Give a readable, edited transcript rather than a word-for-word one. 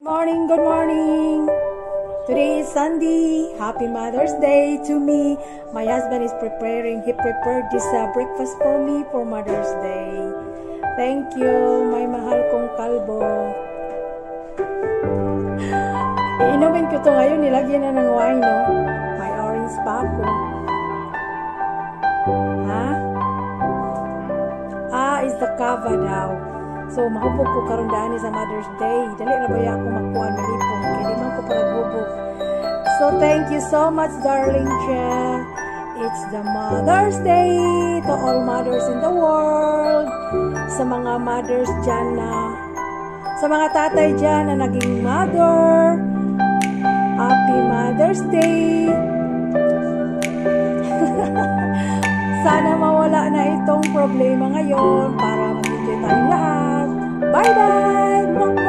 Morning, good morning. Today is Sunday. Happy Mother's Day to me. My husband is preparing. He prepared this breakfast for me for Mother's Day. Thank you, my mahal kong kalbo. Iinumin ko to ngayon. Nilagyan na ng wine, no? May orange pa ako. Ha? Ah, is the kava daw. So, mahubog ko karon dani sa Mother's Day. Dali ra baya ako makuan, malipong? Kay di man ko parag hubog. So, thank you so much, darling Che. It's the Mother's Day to all mothers in the world. Sa mga mothers dyan na, sa mga tatay dyan na naging mother, Happy Mother's Day! Sana mawala na itong problema ngayon para mag-enjoy tayong lahat. Bye-bye!